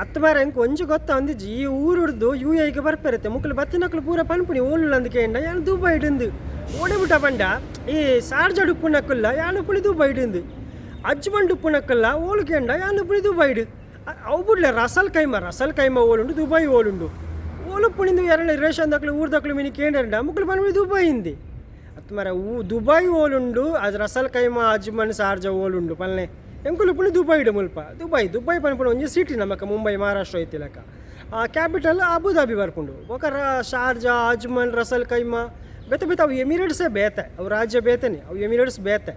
ಅತ್ತ ಮಾರ್ರೆ ಎಂಕ್ ಒಂಜಿ ಗೊತ್ತಾವೊಂದಿಜ್ಜಿ ಈ ಊರುಡ್ದು ಯು ಎ ಗ್ ಬರ್ಪೆರತ್ತೆ ಮೊಕುಲು ಬತ್ತಿನಕುಲು ಪೂರ ಪನ್ಪುನಿ ಓಲುಲ್ಲಂದ್ ಕೇಂಡ ಯಾನ್ ದುಬೈಡ್ ಇಂದ್ ಓಡೆ ಮುಟ ಪಂಡ ಈ ಶಾರ್ಜಾಡ್ ಉಪ್ಪುನಕುಲ್ಲ ಯಾನ್ ಉಪ್ಪುನಿ ದುಬೈಡ್ ಇಂದ್ ಅಜ್ಮಂಡ್ ಉಪ್ಪುನಕುಲ್ಲ ಓಲು ಕೇಂಡ ಯಾನ್ ಉಪ್ಪುನಿ ದುಬೈಡ್ ಅವು ಬುಡ್ಲೆ ರಸಲ್ ಕೈಮ ರಸಲ್ ಕೈಮ ಓಲುಂಡು ದುಬೈ ಓಲುಂಡು ಓಲು ಉಪ್ಪುನಿಂದು ಯಾರನ ರಿಲೇಷನ್ ದಕ್ಲು ಊರ್ದಕ್ಲು ಮಿನಿ ಕೇಂಡೆರ್ಂಡ ಮೊಕುಲು ಪನ್ಪುನಿ ದುಬೈ ಇಂದ್ ಅತ್ ಮಾರ್ರೆ ಊ ದುಬೈ ಓಲುಂಡು ಅದು ರಸಲ್ ಕೈಮ ಅಜ್ಮನ್ ಶಾರ್ಜಾ ಓಲುಂಡು ಪನ್ಲೆ. ಎಂಕುಲು ಉಪ್ಪುನಿ ದುಬೈಡ್ ಮುಲ್ಪ ದುಬೈ ದುಬೈ ಪನ್ಪುನ ಒಂಜಿ ಸಿಟಿ ನಮಕ್ ಮುಂಬೈ ಮಹಾರಾಷ್ಟ್ರ ಇತ್ತಿಲಕ ಕ್ಯಾಪಿಟಲ್ ಅಬುದಾಬಿ ಬರ್ಪುಂಡು ಬೊಕ ಶಾರ್ಜಾ ಅಜ್ಮನ್ ರಸಲ್ ಕೈಮಾ ಬೇತೆ ಬೇತೆ ಅವು ಎಮಿರೇಟ್ಸೇ ಬೇತೆ ಅವು ರಾಜ್ಯ ಬೇತೆನೆ ಅವು ಎಮಿರೇಟ್ಸ್ ಬೇತೆ.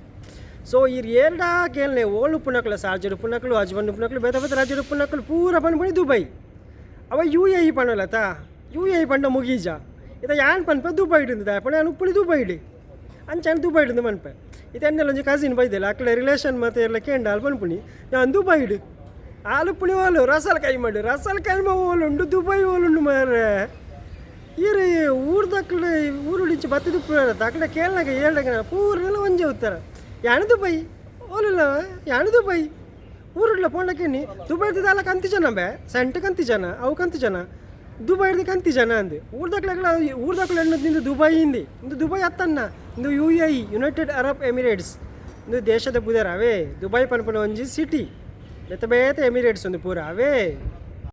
ಸೊ ಈರ್ ಏರ್ಡ ಕೇನ್ಲೆ ಓಲು ಉಪ್ಪುನಕುಲು ಶಾರ್ಜಾಡ್ ಉಪ್ಪುನಕುಲು ಅಜ್ಮನ್ ಉಪ್ಪುನಕುಲು ಬೇತೆ ಬೇತೆ ರಾಜ್ಯಡ್ ಉಪ್ಪುನಕುಲು ಪೂರ ಪನ್ಪುನಿ ದುಬೈ ಅವ ಯು ಎ ಇ ಪನೊಲತ್ತ ಯು ಎ ಇ ಪಂಡ ಮುಗೀಜ ಇತ್ತೆ ಯಾನ್ ಪನ್ಪೆ ದುಬೈಡ್ ದಾಯೆ ಪಂಡ ಯಾನ್ ಉಪ್ಪುನಿ ದುಬೈಡ್ ಅಂಚ ದುಬೈಡ್ ಇಂದ್ ಪನ್ಪೆ. ಇತ್ತೆ ಎನ್ನಲ ಒಂಜಿ ಕಸಿನ್ ಬೈದೆಲ್ ಅಕ್ಲೆ ರಿಲೇಷನ್ ಮಾತ ಏರ್ಲ ಕೇಂಡ ಆಲ್ ಪನ್ಪುನಿ ಯಾನ್ ದುಬೈಡ್ ಆಲ್ ಉಪ್ಪುನಿ ಓಲು ರಸಲ್ ಕೈಮಡ್ ರಸಲ್ ಕೈಮ ಓಲುಂಡು ದುಬೈ ಓಲುಂಡು ಮಾರ್ರೆ ಈರ್ ಊರ್ದಕ್ಲು ಊರುಡಿಂಚಿ ಬತ್ತಿದ್ ಉಪ್ಪುನಾರತ್ತ ಅಕ್ಲೆ ಕೇನ್ನಗ ಏರ್ಡಗ ಪೂರೆಲ ಒಂಜೆ ಉತ್ತರ ಯಾನ್ ದುಬೈ ಓಲುಲ್ಲ ಯಾನ್ ದುಬೈ ಊರುಡ್ಲ ಪೋಂಡ ಕೇನಿ ದುಬೈರ್ದ್ ದಾಲ ಕಂತಿಜನ ಬೆ ಸೆಂಟ್ ಕಂತಿಜನ ಅವು ಕಂತಿಜನ ದುಬೈರ್ದ್ ಕಂತಿಜನ ಅಂದ್ ಊರ್ದಕ್ಲೆಗ್ಲ ಊರ್ದಕ್ಲು ಎನ್ನುದು ಇಂದು ದುಬೈ ಇಂದ್ ಇಂದು ದುಬೈ ಅತ್ತನ್ನ ಇಂದು U A E United Arab Emirates ಇಂದು ದೇಶದ ಪುದರ್ ಅವೇ ದುಬೈ ಪನ್ಪುನ ಒಂಜಿ ಸಿಟಿ ಬೇತೆ ಬೇತೆ ಎಮಿರೇಟ್ಸ್ ಉಂದು ಪೂರ ಅವೇ.